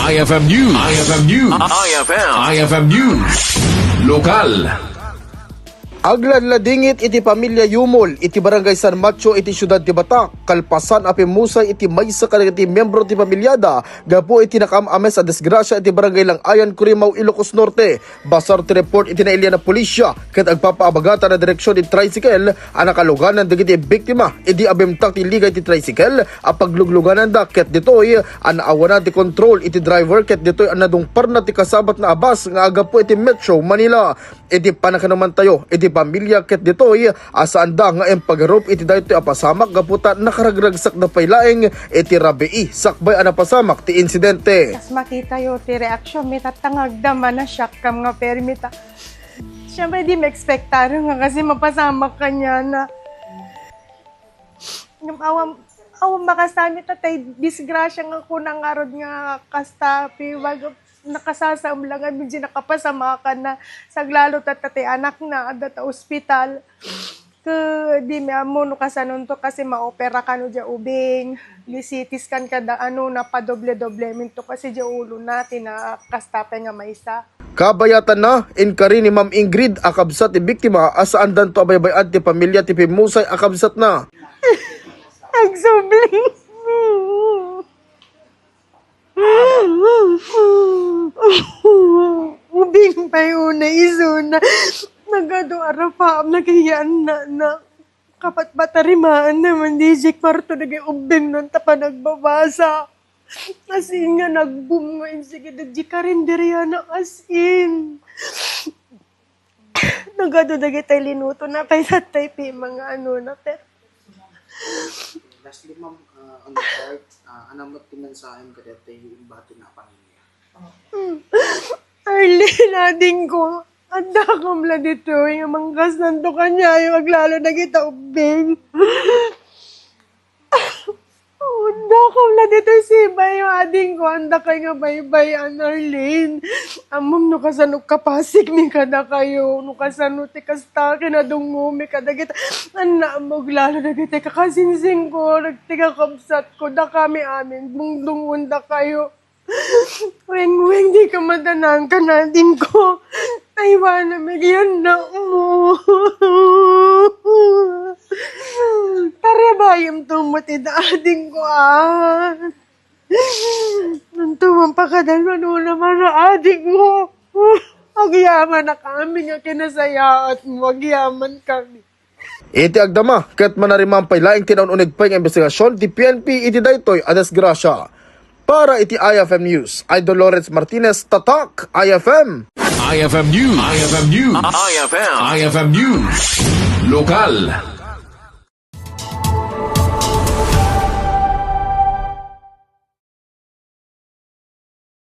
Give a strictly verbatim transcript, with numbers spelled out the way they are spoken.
I F M News. I F M News. I F M. I F M News. Lokal. Agladladingit iti pamilia Yumol iti Barangay San Mateo iti siudad ti Batak, kalpasan a pimmusay iti maysa kadagiti miyembro ti pamiliada gapu iti nakaam-ames a disgrasya iti Barangay Lang-ayan, Curimaw, Ilocos Norte. Basar ti report iti nailian a pulisia ket agpapaabagatan a direksion ti tricycle a nakaluganan dagiti biktima idi abimtak ti ligay ti tricycle a pagluglugananda ket ditoy a naawanan ti kontrol iti driver ket ditoy a nadungparna ti kasabatna a bus nga agapu iti Metro Manila. Iti pannakanumantayo iti pamilia ket ditoy a saanda nga impagarup iti daytoy a pasamak gapu ta nakaragragsakda pay laeng iti rabii sakbay a napasamak ti insidente. Tas makitayo ti reaksyon mi, tatta nga agdama, na-shock kam nga permi ta. Siyempre, di mi ekspektado nga kasi mapasamak kaniana. Ngem awan, awan makasami ta tay disgrasya nga kuna ngarud nga kasta, piwag, nakasasaem la nga medyo nakapasamakan na, saglalo tatta ti anakna, adda ta ospital. Ket di mi ammo no kasanonto kasi maopera kano dia ubing, di C T scan kada ano, napadoble-doble minto kasi dia ulona, ti nakasta pay nga maysa. Kabayatanna, inkari ni Ma'am Ingrid a kabsat ti biktima a saandanto a baybay-an ti pamilia ti pimmusay a kabsatna. Agsubli. Ubing pay unay isuna. Nagadu a rapaam, nagayaan na, na. Kapatpatarimaan naman di si kwarto dagay ubing nan ta panagbabasa. As in nga nag-boom nga insigi dagiti karinderiana, as in. Nagadu dagitay linuto na pay satay pi mga ano na, pero Lastly, ma'am, uh, on the part, uh, ano met ti mensahem kadagiti imbati na pamilya? Hmm. Arlene, adingko, adda kam la ditoy nga mangkasnanto kaniayo, aglalo dagita ubing. Adda kam la ditoy sibayo, adingko, andakay nga baybay-an, Arlene. Ammom no kasano kapasikmi kadakayo, no kasano ti kasta kinadungngomi kadagita. Anna, ammok lalo dagiti kakasinsinko, dagiti kakabsatko, dakami amin, dungdungngon dakayo. Weng, weng, di ka madanan, kanadingko. Aywana, megiyan na mo. Tarabayem to mo ti dadingko, ah. Nantuman pakadalman una, mara adingko. Agyaman na kami nga kinasayaat mo, agyaman kami. Iti agdama, ket manariman pay laeng ti naun-uneg pay nga imbestigasyon ti P N P iti daytoy a disgrasya. Para iti I F M News, Idol Lawrence Martinez, Tatak I F M. I F M News. I F M News. I F M. I F M News. Lokal.